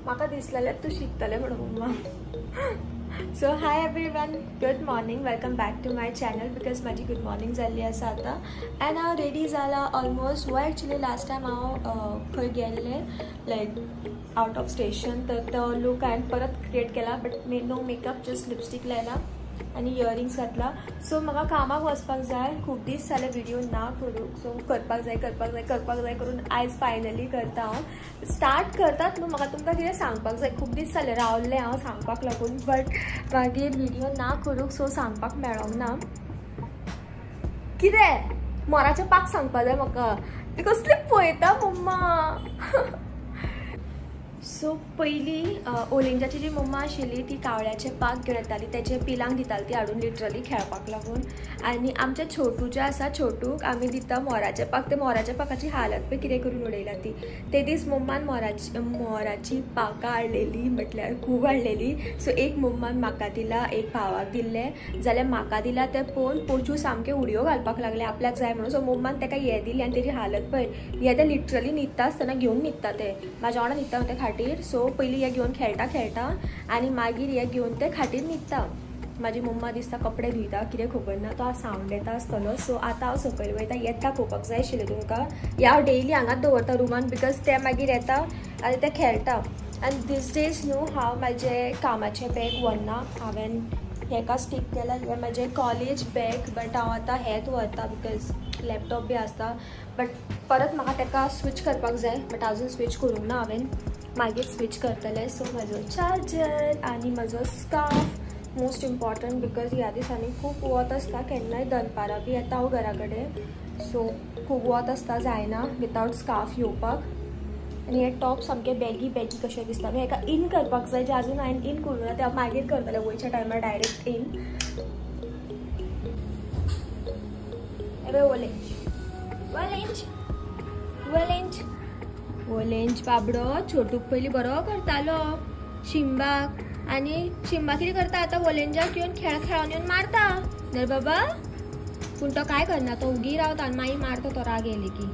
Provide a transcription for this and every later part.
म्हाका दिसलेलें तूं शिकतलें म्हणून मम्मा. So hi everyone, good morning, welcome back to my channel. Because म्हाजी गुड मॉर्निंग जाल्ली आसा आतां एंड हांव रेडी जाला ऑलमोस्ट. हो एक्चुली लास्ट टायम हांव खंय गेल्लें लायक आउट ऑफ स्टेशन, तर तो लूक हांवें परत क्रिएट केला, but no makeup, just lipstick लायला आनी इयरिंग्स घातला. सो म्हाका कामाक वचपाक जाय, खूब दीस जाले व्हिडिओ ना करूंक, सो करपाक जाय करपाक जाय करपाक जाय करून आयज फायनली करता हांव. स्टार्ट करतात न्हू, म्हाका तुमकां कितें सांगपाक जाय, खूब दीस जाले रावल्लें हांव सांगपाक लागून, बट मागीर व्हिडिओ ना करूंक, सो सांगपाक मेळोंक ना. कितें मोराचें पाक सांगपाक जाय म्हाका, ती कसली पळयता मम्मा. सो पयलीं ओलिंजाची जी मम्मा आशिल्ली ती कावळ्याचे पाक घेवन येताली, तेजे पिलांक दिताली ती हाडून लिटरली खेळपाक लागून. आनी आमचे छोटू जे आसा, छोटूक आमी दिता मोराचे पाक, ते मोराच्या पाकाची हालत पळय कितें करून उडयला ती. ते दीस मम्मान मोराची पाकां हाडलेली, म्हटल्यार खूब हाडलेली. सो एक मम्मान म्हाका दिला, एक भावाक दिल्लें, जाल्यार म्हाका दिला तें पळोवन पोचू सामकें उडयो घालपाक लागलें आपल्याक जाय म्हणून. सो मम्मान ताका हें दिलें आनी तेजी हालत पळय, हें तें लिटरली न्हिदता आसतना घेवन न्हिदता, तें म्हाज्या वांगडा न्हिदता ते खाटीर. सो पयलीं हे घेवन खेळटा खेळटा आनी मागीर हे घेवन ते खाटीर न्हिदता. म्हाजी मम्मा दिसता कपडे धुयता, कितें खबर ना, तो सावंड येता आसतलो. सो आतां हांव सकयल वयता, येता पळोवपाक जाय आशिल्लें तुमकां. हे हांव डेली हांगाच दवरता रुमान, because ते मागीर येता आनी ते खेळटा. आनी these days न्हू हांव म्हाजें कामाचें बॅग व्हरना, हांवें हेका स्टीक केलां, हें म्हाजें कॉलेज बॅग, बट हांव आतां हेंच व्हरता because laptop बी आसता. बट परत म्हाका ताका स्विच करपाक जाय, बट आजून स्विच करूंक ना हांवें, मागीर स्विच करतलें. सो म्हजो चार्जर आनी म्हजो स्कार्फ मोस्ट इम्पॉर्टंट, because ह्या दिसांनी खूब वत आसता, केन्नाय दनपारां बी येता हांव घरा कडेन, सो खूब वत आसता, जायना विदावट स्कार्फ येवपाक. आनी हे टॉप सामके बॅगी बॅगी कशें दिसता न्हू, हेका इन करपाक जाय, जे आजून हांवें इन करूं ना, ते हांव मागीर करतलें वयच्या टायमार डायरेक्ट इन. हे ओलेंज ओलेंज ओलेंज ओलेंज बाबडो छोटूक पयलीं बरो करतालो शिंबाक, आनी शिंबा कितें करता आतां ओलेंजाक येवन खेळ खेळोन येवन मारता न्हय बाबा. पूण तो कांय करना, तो उगी रावता आनी मागीर मारता तो राग येयले की.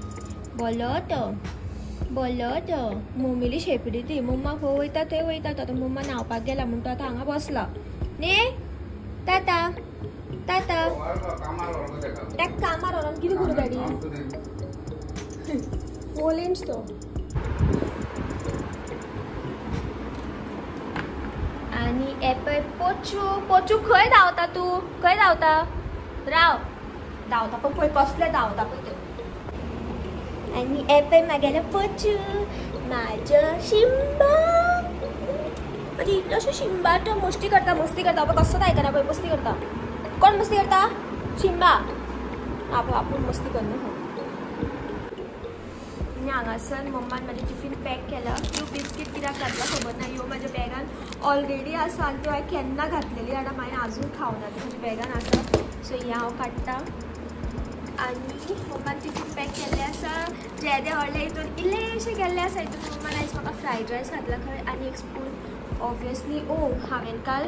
बोलो तो बोलो तो मम्मीली शेपडी ती, मम्मा खंय वयता थंय वयता तो. आतां मम्मा न्हांवपाक गेला म्हूण तो आतां हांगा बसला न्ही. ताता ताता ताका कामार व्हरोन कितें करूं डॅडी, ओलेंज तो. आनी हे पळय पोचू, पोचू खंय धांवता तूं, खंय धांवता, राव धांवता पळय पळय कसलें धांवता पळय तें. आनी हे पळय म्हागेलें पोचू, म्हाजो शिंबा, इल्लोसो शिंबा तो मस्ती करता मस्ती करता पळय, कसोच आयकना पळय, मस्ती करता. कोण मस्ती करता? शिंबा. आपूण मस्ती करना. आनी हांगासर मम्मान म्हाजें टिफीन पॅक केलां. त्यो बिस्कीट कित्याक घातला खबर ना, ह्यो म्हाज्या बॅगान ऑलरेडी आसा आनी त्यो हांवें केन्ना घातलेली जाणा, मागीर आजून खावना, त्यो म्हाज्या बॅगान आसा. सो हें हांव काडटा. आनी मम्मान टिफीन पॅक केल्लें आसा, जेदे व्हडलें हितून इल्लेशें गेल्लें आसा हितून मम्मान आयज म्हाका फ्रायड रायस घातला खंय आनी एक स्पून ऑब्वियसली. ओ हांवें काल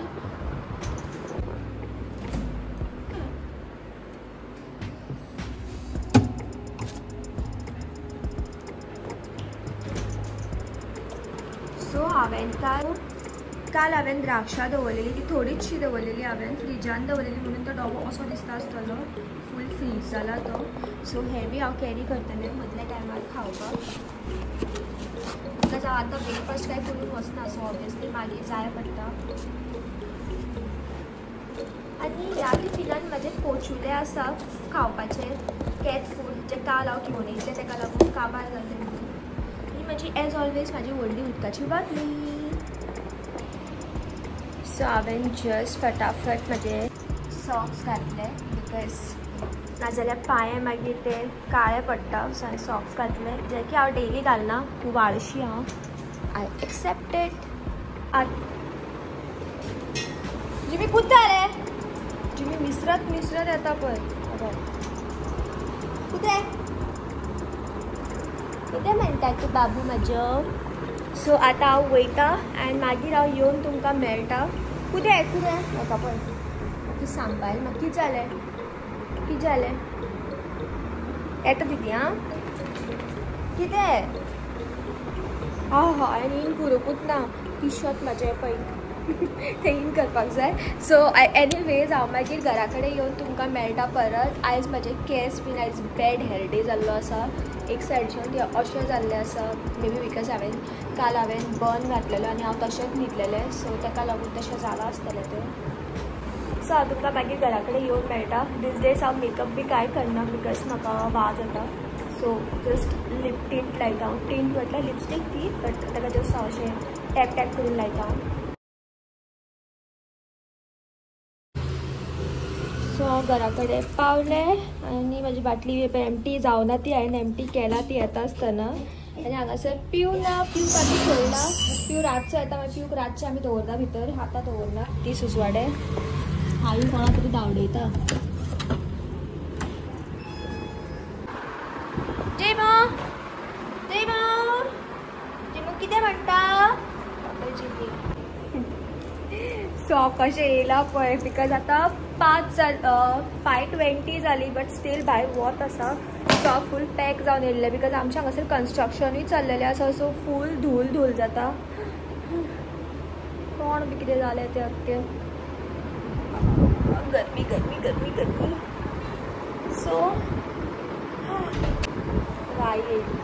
काल हांवें द्राक्षां दवरलेली, ती थोडीचशी दवरलेली हांवें फ्रिजान दवरलेली म्हणून तो डबो असो दिसता आसतलो, फूल फ्रीज जाला तो. सो हें बी हांव कॅरी करतलें मदल्या टायमार खावपाक, because हांव आतां ब्रेकफास्ट कांय करून वचना, सो ऑब्वियसली मागीर जाय पडटा. आनी ह्या टिफिनान म्हाजे पोचुले आसा खावपाचे, कॅट फूड जे काल हांव घेवन येयल्लें ताका लागून काबार जालें म्हणून. आनी म्हाजी एज ऑलवेज म्हाजी व्हडली उदकाची बाटली. सो हांवें जस्ट फटाफट म्हाजे सॉक्स घातले, because नाजाल्यार पांये मागीर ते काळे पडटा. सो हांवें सॉक्स घातले, जे की हांव डेली घालना, खूब आळशी हांव, I accept it. Jimmy कुत्ता रे, जिमी मिसरत मिसरत येता पळय, कितें कितें म्हणटा तूं बाबू म्हाजो. सो आतां हांव वयता आनी मागीर हांव येवन तुमकां मेळटा. कुदें कुदें म्हाका पळय म्हाका सांबाळ, म्हाका कितें जालें कितें जालें येता दिदी. आं कितें हा हा आनी इन करूंकूच ना टी शर्ट म्हाजें पळय तें इन करपाक जाय. सो एनीवेज हांव मागीर घरा कडेन येवन तुमकां मेळटा परत. आयज म्हाजे केंस बीन आयज बॅड हेअर डे जाल्लो आसा. एक सायडच्यान ते अशें जाल्लें आसा मे बी because हांवें काल हांवें बन घातलेलो आनी हांव तशेंच न्हिदलेलें सो ताका लागून तशें जालां आसतलें तें. सो हांव तुमकां मागीर घरा कडेन येवन मेळटा. दीस डेज हांव मेकअप बी कांय करना because म्हाका वाज येता. सो जस्ट लिप टिंट लायता हांव. टिंट म्हटल्यार लिपस्टीक ती बट ताका जस्ट हांव अशें टॅप टॅप करून लायता हांव. सो हांव घरा कडेन पावलें आनी म्हाजी बाटली एमटी जावना ती हांवें एमटी केला ती येता आसतना. आनी हांगासर पिव ना पिवूंक आतां सोडला. पिव रातचो येता मागीर पिवूक रातचें आमी दवरता भितर आतां दवरना ती सुसवाडे हांव कोणा तरी धांवडयता. जेमो जेमो जेमो कितें म्हणटा? सो हांव कशें येयलां पळय because आतां 5:20 जाली बट स्टील भायर वत आसा. सो हांव फूल पॅक जावन येयल्लें because आमच्या हांगासर कन्स्ट्रक्शनूय चल्लेलें आसा. सो फूल धूल धूल जाता. कोण बी कितें जालें तें अख्खें गरमी गरमी गरमी गरमी. सो राय येयली.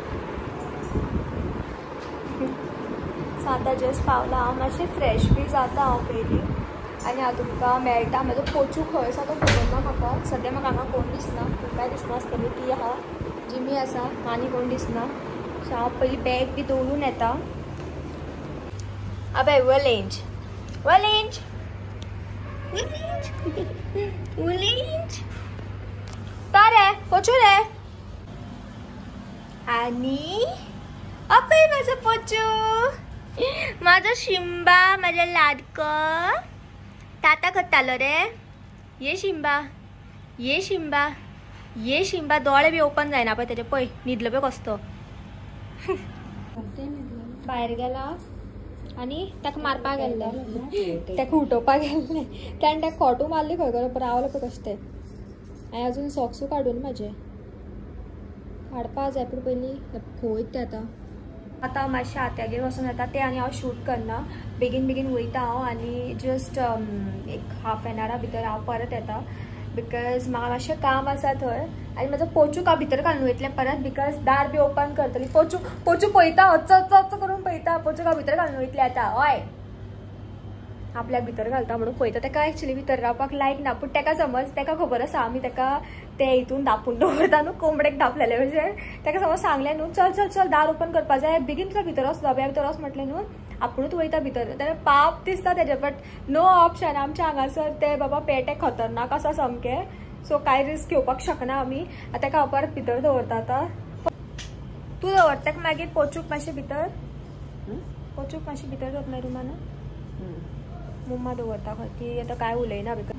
सो आतां जस्ट पावलां हांव मातशें फ्रेश बी जाता हांव पयलीं आनी हांव तुमकां मेळटा. म्हजो पोचू खंय आसा तो खबर ना म्हाका. सद्या म्हाका हांगा कोण दिसना तुमकांय दिसना आसतली. ती आहा जिमी आसा आनी कोण दिसना. सो हांव पयलीं बॅग बी दवरून येता. अबे वलेंज वलेंज वलेंज वलेंज तारे पोचू रे आनी अपय म्हजो पोचू म्हाजो शिंबा म्हाजो लाडको ताता करतालो रे. ये शिंबा ये शिंबा ये शिंबा. दोळे बी ओपन जायना पळय तेजे पळय न्हिदलो पळय कसतो भायर गेला आनी ताका मारपाक गेल्लें ताका उठोवपाक गेल्लें ताणें ताका खोटू मारली खंय खंय रावलो पळय कशें तें. हांवें अजून सॉक्सूय काडून म्हाजे काडपा जाय पूण पयलीं खंय तें आतां. आतां हांव मातशें आत्यागेर वचून येता तें आनी हांव शूट करना. बेगीन बेगीन वयता हांव आनी जस्ट एक हाफ एन आवरा भितर हांव परत येता because म्हाका मातशें काम आसा थंय. आनी म्हाजो पोचूक हांव भितर घालून वयतलें परत because दार बी ओपन करतली. पोचू पोचू पळयता अच्च अच्च अच्च करून पळयता. पोचूक हांव भितर घालून वयतलें आतां. हय आपल्याक भितर घालता म्हणून पळयता. ताका एक्चुली भितर रावपाक लायक ना पूण ताका समज ताका खबर आसा आमी ताका ते हितून धापून दवरता न्हू कोंबडेक धापलेले भशेन. ताका समज सांगलें न्हू चल चल चल दार ओपन करपा जाय बेगीन चल भितर वच डब्या भितर वच म्हटलें न्हू आपुणूच वयता भितर. जाल्यार पाप दिसता तेजें बट नो ऑप्शन. आमच्या हांगासर ते बाबा पेटे खतरनाक आसा सामके. सो कांय रिस्क घेवपाक शकना आमी. आतां ताका हांव परत भितर दवरता. आतां तूं दवरता मागीर पोचूक मातशें भितर पोचूक मातशें भितर दवर मागीर रुमान मम्मा दवरता खंय ती आतां कांय उलयना because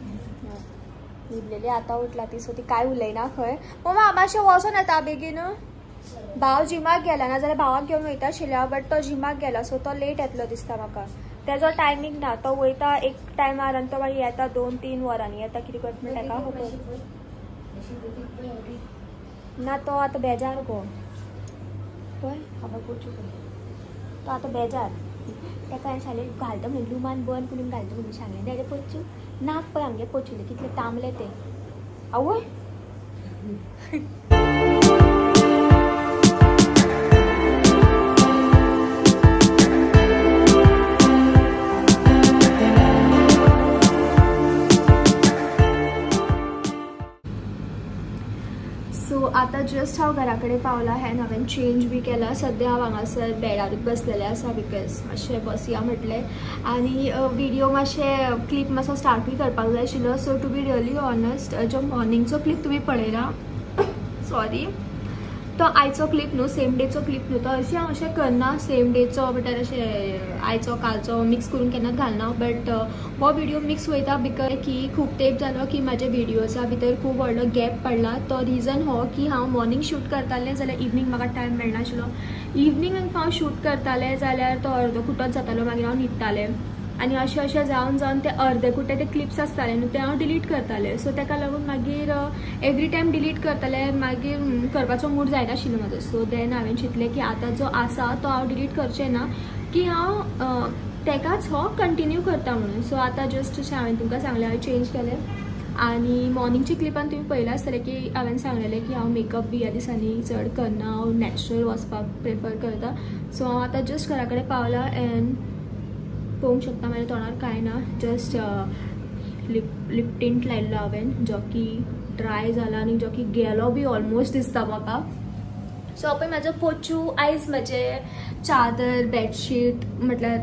न्हिदलेली आतां उठला ती. सो ती कांय उलयना खंय. मम्मा मातशें वचोन येता बेगीन. भाव जिमाक गेला ना जाल्यार भावाक घेवन वयता आशिल्लें बट तो जिमाक गेला सो तो लेट येतलो दिसता म्हाका. तेजो टायमींग ना तो वयता एक टायमार आनी तो मागीर येता 2-3 वरांनी येता. कितें करता म्हणटा ताका खबर ना. तो आतां बेजार गो पळय हांव पोचू तो आतां बेजार. ताका हांवें सांगलें घालता म्हणून लुमान बंद करून घालता म्हणून सांगलें. तेजें पोचू नाक पळय आमगे पोचुलें कितलें तांबलें तें. आवय सो आतां जस्ट हांव घरा कडेन पावलां. हें हांवें चेंज बी केला. सद्या हांव हांगासर बेडारूच बसलेलें आसा because मातशें बसया म्हटलें आनी विडियो मातशें क्लिप मातसो स्टार्टूय करपाक जाय आशिल्लो. So to be really honest जो मॉर्निंगचो क्लिप तुमी पळयला सॉरी तो आयचो क्लिप न्हू सेम डेचो क्लिप न्हू. तो अशें हांव अशें करना सेम डेचो म्हटल्यार अशें आयचो कालचो मिक्स करून केन्नाच घालना बट हो विडियो मिक्स वयता because की खूब तेंप जालो की म्हाजे विडियोजा भितर खूब व्हडलो गॅप पडला. तो रिजन हो की हांव मॉर्निंग शूट करतालें जाल्यार इवनींग म्हाका टायम मेळनाशिल्लो. इवनींग हांव शूट करतालें जाल्यार तो अर्दो कुटोच जातालो मागीर हांव न्हिदतालें. आनी अशें अशें जावन जावन ते अर्दे कुटे ते क्लिप्स आसताले न्हू ते हांव डिलीट करतालें. सो ताका लागून मागीर एवरी टायम डिलीट करतालें, मागीर करपाचो मूड जायनाशिल्लो म्हाजो. सो देन हांवें चिंतलें की आतां जो आसा तो हांव डिलीट करचें ना, की हांव तेकाच हो कंटिन्यू करता म्हणून. सो आतां जस्ट अशें हांवें तुमकां सांगलें, हांवें चेंज केलें. आनी मॉर्निंगच्या क्लिपान तुमी पळयलां आसतलें की हांवें सांगलेलें की हांव मेकअप बी ह्या दिसांनी चड करना, हांव नॅचरल वचपाक प्रेफर करता. सो हांव आतां जस्ट घरा कडेन पावलां एंड पळोवंक शकता म्हाज्या तोंडार कांय ना, जस्ट लिप टिंट लायिल्लो हांवें जो की ड्राय जाला आनी जो की गेलो बी ऑलमोस्ट दिसता म्हाका. सो पळय म्हाजो पोचू आयज म्हजे चादर बेडशीट म्हटल्यार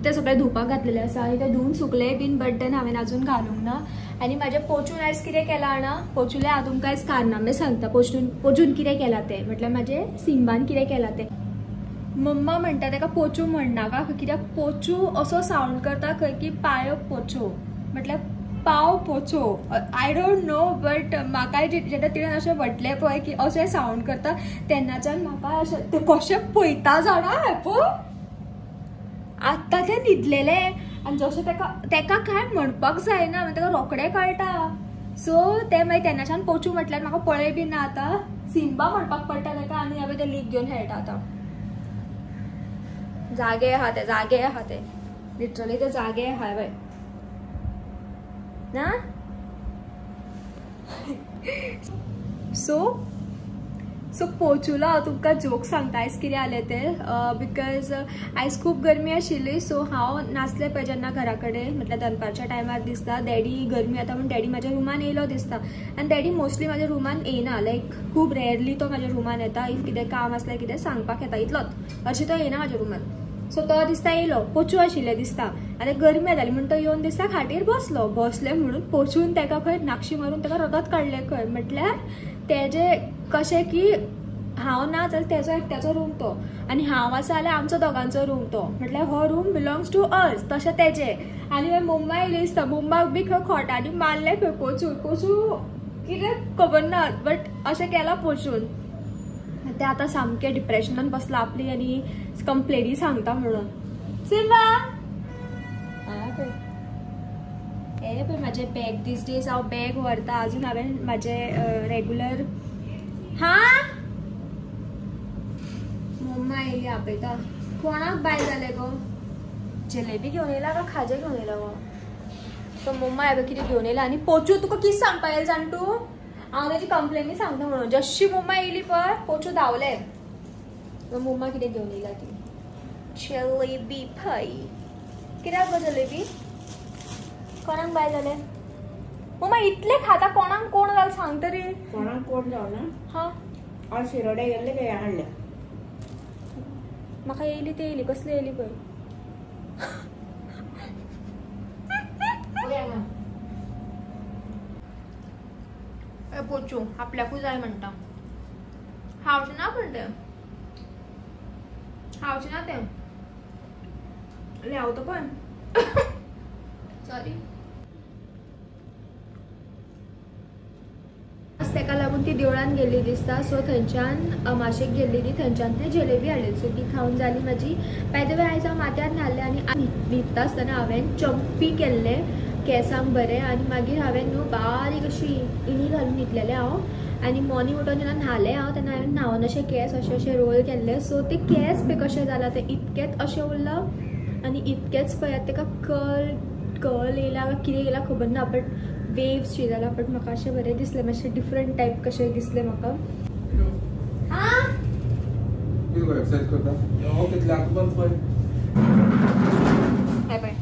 ते सगळे धुवपाक घातलेले आसा आनी ते धुवन सुकले बीन, बट then हांवें अजून घालूंक ना. आनी म्हाज्या पोचून आयज कितें केलां जाणा, पोचूले हांव तुमकां आयज कारनामे सांगता पोचून कितें केलां तें, म्हटल्यार म्हाजे सिम्बान कितें केलां तें. मम्मा म्हणटा ताका पोचू म्हणनाका, कित्याक पोचू असो सावंड करता खंय की पायो पोचो, म्हटल्यार पाव पोचो. I don't know, but म्हाकाय जेन्ना तिणें अशें म्हटलें पळय की अशें सावंड करता तेन्नाच्यान म्हाका अशें तें कशें पळयता जाणा पळय. आत्तां तें न्हिदलेलें आनी जशें ताका ताका कांय म्हणपाक जायना, मागीर ताका रोखडें कळटा. सो तें मागीर तेन्नाच्यान पोचू म्हटल्यार म्हाका पळय बी ना, आतां सिम्बा म्हणपाक पडटा ताका. आनी हांवें तें लीक घेवन खेळटा आतां. जागे आहा ते, जागे आहा ते, लिटरली ते जागे आहा पळय ना. सो सो पोचूला हांव तुमकां जोक सांगता आयज कितें जालें तें, because आयज खूब गरमी आशिल्ली. सो हांव नासलें पळय जेन्ना घरा कडेन, म्हटल्यार दनपारच्या टायमार दिसता डॅडी गरमी जाता म्हूण डॅडी म्हाज्या रुमान येयलो दिसता. आनी डॅडी मोस्टली म्हाज्या रुमान येयना, लायक खूब रेरली तो म्हाज्या रुमान येता, if कितें काम आसल्यार कितें सांगपाक येता इतलोच, अशें तो येयना म्हाज्या रुमान. सो तो दिसता येयलो, पोचू आशिल्लें दिसता, आनी गरमी जाताली म्हूण तो येवन दिसता खाटीर बसलो. बसले म्हणून पोचून ताका खंय नाक्षी मारून ताका रगत काडलें खंय. म्हटल्यार तेजे कशें की हांव ना जाल्यार तेजो एकट्याचो रूम तो, आनी हांव आसा जाल्यार आमचो दोगांचो रूम तो, म्हटल्यार हो रूम बिलोंग्स टू अस तशें तेजें. आनी मागीर मम्मा येयली दिसता, मम्माक बी खंय खोटांनी मारलें खंय पोचून, पोचू कितें खबर ना बट अशें केलां पोचून. तें आतां सामकें डिप्रेशनान बसलां आपली आनी कंप्लेनी सांगता म्हणून. सिम्बा हे पळय म्हाजें बॅग, दीस डेज हांव बॅग व्हरता, अजून हांवें म्हाजें रेगुलर. हां मम्मा येयली आपयता, कोणाक बाय जालें गो, जलेबी घेवन येयला काय खाजें घेवन येयला गो. सो मम्मा हे कितें घेवन येयला आनी पोचू तुका कितें सांगपा येयलें जाण तूं, हांव ताजी कंप्लेनी सांगता म्हणून. जशी मम्मा येयली पळय पोचू धांवलें. मम्मा कितें घेवन येयला ती जलेबी पळय, कित्याक गो जलेबी, कोणाक बाय जालें मम्मा इतले खाता, कोणाक कोण जालें सांग तरी. कोणाक कोण जावना. हां हांव शिरोडे गेल्ले काय हाडले म्हाका, येयली ती येयली, कसली येयली पळय. पोचू आपल्याकूय जाय म्हणटा, खावचें ना पण तें, खावचें ना तें, ल्हेंवता पण सॉरी. ताका लागून ती देवळान गेल्ली दिसता. सो थंयच्यान अमाशेक गेल्ली ती, थंयच्यान ते जलेबी हाडली. सो ती खावन जाली म्हाजी. बाय the way आयज हांव माथ्यार न्हालें आनी न्हिदता आसतना हांवें चंपी केल्लें केंसांक बरें, आनी मागीर हांवें न्हू बारीक अशी इणी घालून न्हिदलेलें हांव. आनी मॉर्निंग उठून जेन्ना न्हालें हांव तेन्ना हांवें न्हावन अशे केंस अशे अशे रोल केल्ले. सो ते केंस पळय कशें जाला ते इतकेच अशें उरलां आनी इतकेच पळयात ताका कर्ल कर्ल येयला काय कितें येयला खबर ना, बट वेव्स शी जाला. बट म्हाका अशें बरें दिसलें, मातशें डिफरंट टायप कशें दिसलें म्हाका. हां हे पळय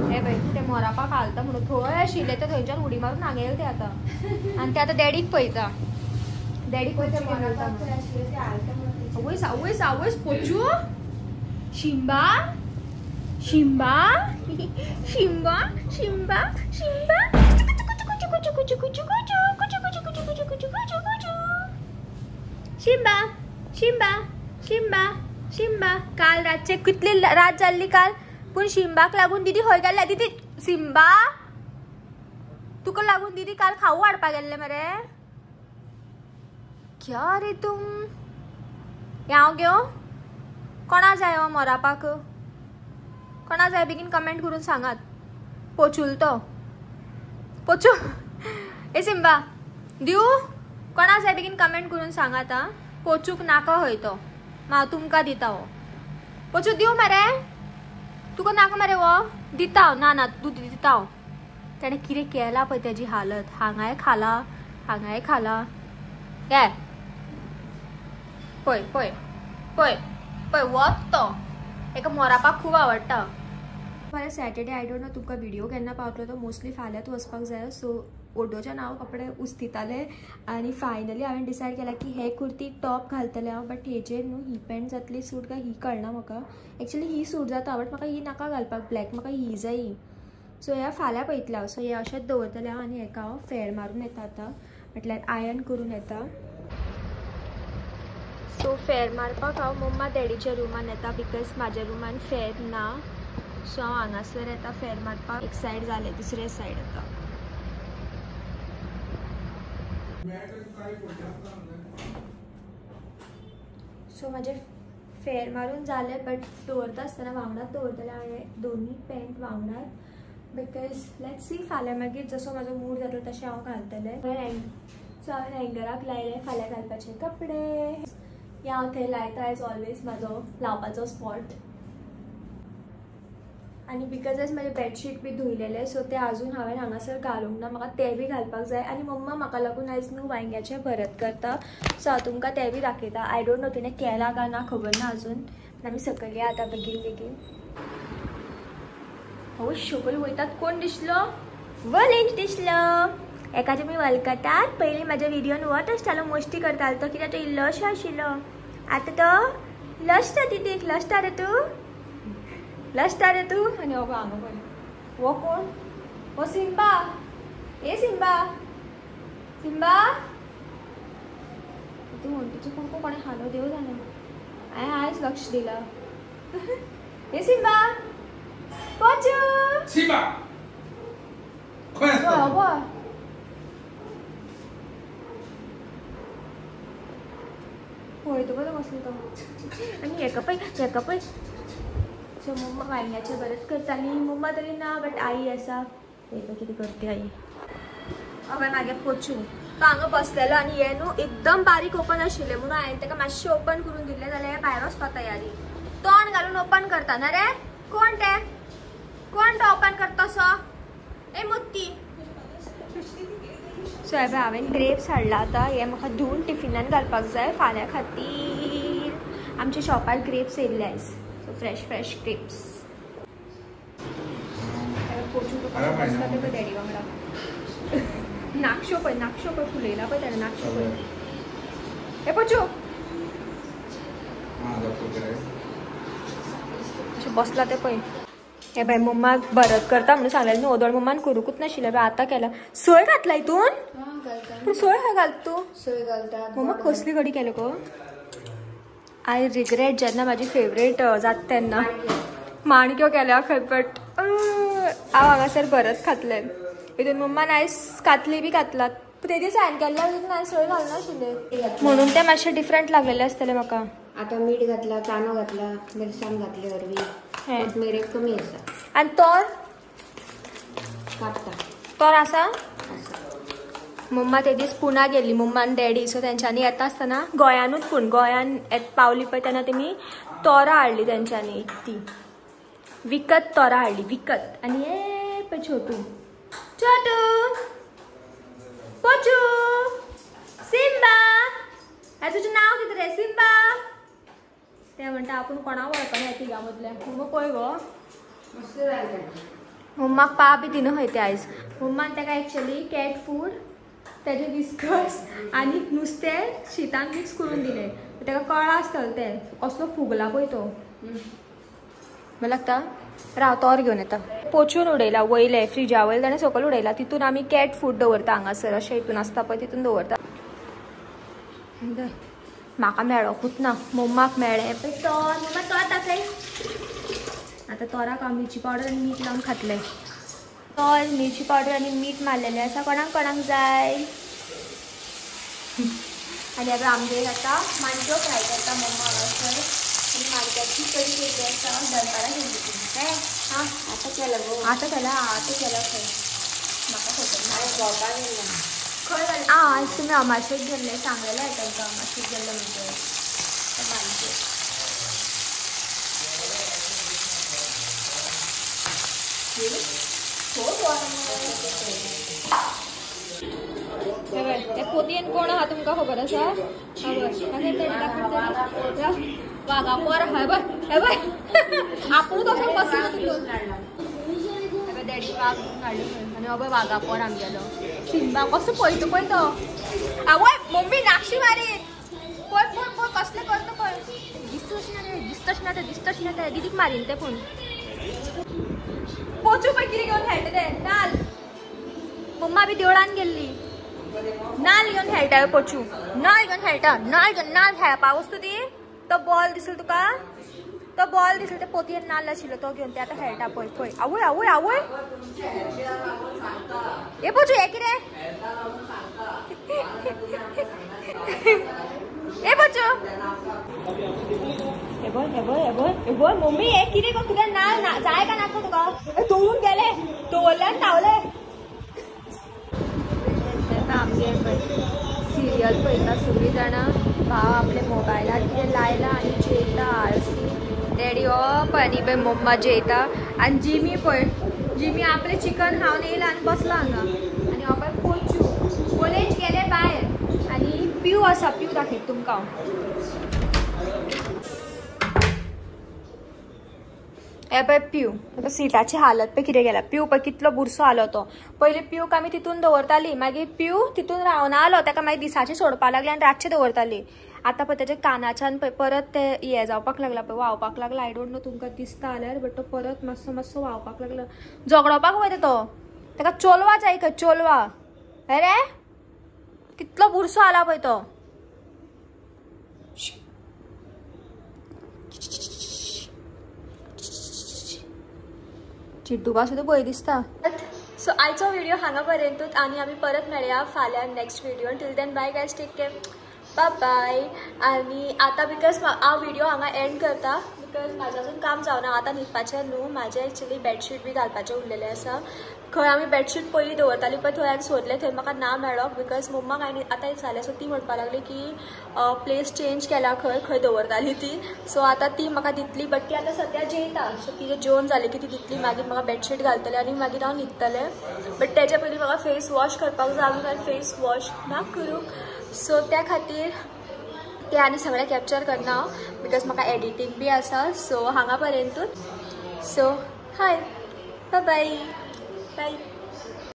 हे पळय ते मोरापाक घालता म्हणून थंय आशिल्लें ते थंयच्यान उडी मारून हांगा येयलें ते आतां. आनी ते आतां डॅडीक पळयता, डॅडीक पळयता. आवयस आवयस आवयस पोचू, शिंबा शिंबा शिंबा शिंबा शिंबा शिंबा शिंबा शिंबा शिंबा. काल रातचे कितली रात जाल्ली काल, पूण शिंबाक लागून दिदी खंय गेल्ले, दिदी सिंबा तुका लागून दिदी काल खाऊ हाडपाक गेल्ले मरे. क्या रे तूं, हें हांव घेवं, कोणा जाय हो मोरापाक, कोणा जाय बेगीन कमेंट करून सांगात. पोचूल तो पोचू ए सिम्बा दिव कोणा जाय बेगीन कमेंट करून सांगात. आं पोचूक नाका हय तो हांव तुमकां दिता. हो पोचू दिव मरे तुका नाका मरे हो दिता हांव. ना ना तूं दिता हांव. तेणें कितें केलां पळय तेजी हालत. हांगाय खाला हांगाय खाला. घे पळय पळय पळय पळय वत तो. एका मोरापाक खूब आवडटा. फाल्यां सॅटर्डे I don't know तुमकां व्हिडिओ केन्ना पावतलो तो. मोस्टली फाल्यांच वचपाक जाय. सो ओडोच्यान हांव कपडे उस्तिताले आनी फायनली हांवें डिसायड केला की हे कुर्ती टॉप घालतले हांव. बट हेजेर न्हू ही पॅन्ट जातली सूट काय ही कळना म्हाका. एक्चुली ही सूट जाता बट म्हाका ही नाका घालपाक ब्लॅक म्हाका ही जायी. सो ह्या फाल्यां पळयतलें हांव. सो हे अशेंच दवरतलें हांव आनी हेका हांव फेर मारून येता आतां म्हटल्यार आयर्न करून येता. सो फेर मारपाक हांव मम्मा डॅडीच्या रुमान येता because म्हाज्या रुमान फेर ना. सो हांव हांगासर येता फेर मारपाक. एक सायड जालें दुसरे सायड येता. सो म्हाजें फेर मारून जालें बट दवरता आसतना वांगडाच दवरतलें हांवें दोनूय पॅन्ट वांगडाच because let's see फाल्यां मागीर जसो म्हाजो मूड जातलो तशें हांव घालतलें. सो हांवें हँगराक लायलें फाल्यां घालपाचे कपडे. हे हांव थंय लायता एज ऑलवेज म्हाजो लावपाचो स्पॉट. आनी because आयज म्हाजें बेडशीट बी धुयलेलें सो तें आजून हांवें हांगासर घालूंक ना. म्हाका तें बी घालपाक जाय. आनी मम्मा म्हाका लागून आयज न्हू वांयग्याचें भरत करता. सो हांव तुमकां तें बी दाखयता. I don't know तिणें केलां काय ना खबर ना अजून. आमी सकयल या आतां बेगीन बेगीन. हो शकल वयतात कोण दिसलो वलेंज दिसलो. एकाचे मी वळखतात. पयलीं म्हाज्या व्हिडियोन वत आसतालो मोस्टी करतालो तो कित्याक तो इल्लोसो आशिल्लो. आतां तो लसता तितीक लसता रे तूं लसता रे तूं. आनी हो हांगा पळय हो कोण हो सिम्बा. ए सिम्बा सिम्बा तूं वण्टीचो कुडको कोणें खालो देव जाणा. हांवें आयज लक्ष दिलां. ए सिम्बा पोचू सिम्बा खंय आसा? पळय तुका तो कसलो तो. आनी हेका पळय हेका पळय. सो मम्मा वांयग्याचें भरत करताली. मम्मा तरी ना बट I आसा. पळय कितें करता आई. हय मागीर पोचू तो हांगा बसलेलो आनी हें न्हू एकदम बारीक ओपन आशिल्लें म्हणून हांवें ताका मातशें ओपन करून दिलें जाल्यार हें भायर वचपा तयारी. तोंड घालून ओपन करता ना रे. कोण तें कोण तो ओपन करता सो ए मोती. सो हे पळय हांवें ग्रेप्स हाडला आतां. हे म्हाका धुवन टिफिनान घालपाक जाय फाल्यां खातीर. आमच्या शॉपार ग्रेप्स येयल्ले आयज. So fresh fresh grapes. पोचू बसता ते पळय डॅडी वांगडा. नाकशो पळय नाकशो पळय फुलयला पळय तेणें नाकशो पळय. हे पोचू अशें बसला तें पळय. हे बाय मम्मा भरत करता म्हणून सांगलें न्हू. ओदोळ मम्मान करूंकूच नाशिल्लें बाय आतां केलां. सोय घातला हितून पूण सोय खंय घालता तूं? सोय घालता. मम्मा कसली कडी केली गो? I regret जेन्ना म्हाजी फेवरेट जाता तेन्ना माणक्यो केल्या खंय. बट हांव हांगासर भरत खातलें. हितून मम्मान आयज कातली बी घातला. ते दीस हांवें केल्ल्या हितून हांवें सोय घालनाशिल्लें म्हणून तें मातशें डिफरंट लागलेलें आसतलें म्हाका. आतां मीठ घातला कांदो घातला मिरसांग घातली हरवी कोथमीर कमी आसा. आनी तोर कापता तोर आसा. मम्मा ते दीस पुना गेल्ली मम्मा आनी डॅडी. सो तेंच्यांनी येता आसतना गोंयानूच पूण गोंयान पावली पळय तेन्ना तेमी तोरां हाडली तेंच्यांनी. ती विकत तोरां हाडली विकत. आनी हे पळय छोटू छोटू पोचू सिम्बा. हे तुजें नांव कितें रे सिम्बा? ते म्हणटा आपूण कोणा वळखना ह्या तिगां मदलें. मम्मा पळय गो मम्माक पा बी दिना खंय ते आयज. मम्मान ताका एक्चुअली कॅट फूड तेजे विस्कस आनी नुस्तें शितान मिक्स करून दिलें. ताका कळ्ळां आसतलें तें कसलो फुगला पळय तो. बरें लागता. राव तोर घेवन येता. पोचून उडयला वयलें फ्रिजा वयलें ताणें सकयल उडयला. तितून आमी कॅट फूड दवरता हांगासर अशें हितून आसता पळय तितून दवरता. म्हाका मेळोकूच ना मम्माक मेळ्ळें पळय तोर. मम्मा तोर दाखय. आतां तोराक हांव मिरची पावडर आनी मीठ लावन खातलें. तोर मिरची पावडर आनी मीठ मारलेलें आसा. कोणाक कोणाक जाय? आनी आतां आमगेर आतां माणक्यो फ्राय करता मम्मा हांगासर. आनी माणक्याची कडी केल्ली आसा दनपारां केल्ली ती. केलं गो? आतां केला, आतां केला खंय म्हाका खबर ना. भोंवपाक गेल्लें. खंय गेले? आं आयज तुमी अमाशेक गेल्ले सांगलेलें हांवें तांकां अमाशेक गेल्ले म्हणजे मानचे. ते पोतयेन कोण आहा तुमकां खबर आसा? खबर वागा पोर आहा पळय, हे पळय आपूण कसो बसलो तितून. डॅडी वाग हाडलो आनी हो पळय वागा पोर आमगेलो सिम्बा कसो पळयता पळय तो. आवय मम्मी नाक्षी मारीत पळय पळय पळय कसलें करता पळय. दिसतच ना ते, दिसतच ना ते, दिसतच ना ते. दिदीक मारीन ते पूण पोचू पळय कितें घेवन खेळटा ते. नाल मम्मा बी देवळान गेल्ली, नाल घेवन खेळटा पोचू, नाल घेवन खेळटा, नाल घेवन नाल खेळपा वस्तू ती. तो बॉल दिसलो तुका, तो बॉल दिसलो ते पोतयेन नाल्ल आशिल्लो तो घेवन ते आतां खेळटा पळय पळय. आवय आवय आवय हे पोचू हे कितें? हे पोचू हे पळय हे पळय हे पळय हे पळय मम्मी हे कितें गो तुका नाल जाय काय नाका तुका? दवरून गेले, दवरले आनी धांवले. आमगे सिरियल पळयता सगळीं जाणां, भाव आपले मोबायलार कितें लायला आनी जेयता आळसी. डॅडी हो पळय आनी पळय मम्मा जेयता आनी जिमी पळय, जिमी आपलें चिकन खावन येयला आनी बसला हांगा. आनी हो पळय पोचू कॉलेज गेले भायर आनी पिव आसा, पिव दाखयता तुमकां हांव. हे पळय पिव, आतां सिटाची हालत पळय कितें गेल्या. पिव पळय कितलो बुरसो आलो तो. पयलीं पिवक आमी तितून दवरताली, मागीर पिव तितून रावना आलो, ताका मागीर दिसाचें सोडपाक लागली आनी रातचें दवरताली. आतां पळय तेच्या कानाच्यान पळय परत ते हें जावपाक लागला पळय, व्हांवपाक लागला. I don't know तुमकां दिसता जाल्यार, बट तो परत मातसो मातसो व्हांवपाक लागला. झगडोवपाक वयता तो, ताका चोलवा जाय खंय, चोलवा. अरे कितलो बुरसो आला पळय तो. चिड्डुका सुद्दां भंय दिसता. सो आयचो व्हिडिओ हांगा पर्यंतूच आनी आमी परत मेळया फाल्यां next video. Till then bye guys, take care, bye bye. आनी आतां because हांव व्हिडिओ हांगा एंड करता because म्हाजें अजून काम जावना, आतां न्हिदपाचें न्हू. म्हाजें एक्चुअली बेडशीट बी घालपाचें उरलेलें आसा. खंय आमी बेडशीट पयलीं दवरताली पळय थंय हांवें सोदलें, थंय म्हाका ना मेळ्ळो because मम्माक हांवें आतां विचारलें, सो ती म्हणपाक लागली की प्लेस चेंज केला खंय खंय दवरताली ती. सो आतां ती म्हाका दितली, बट ती आतां सद्या जेयता, सो तिजें जेवण जालें की ती दितली, मागीर म्हाका बेडशीट घालतलें आनी मागीर हांव न्हिदतलें. बट तेज्या पयलीं म्हाका फेस वॉश करपाक जाय, अजून हांवें फेस वॉश ना करूंक. सो त्या खातीर ते आनी सगळें कॅप्चर करना हांव because म्हाका एडिटींग बी आसा. सो हांगा पर्यंतूच. सो हाय, बाय बाय.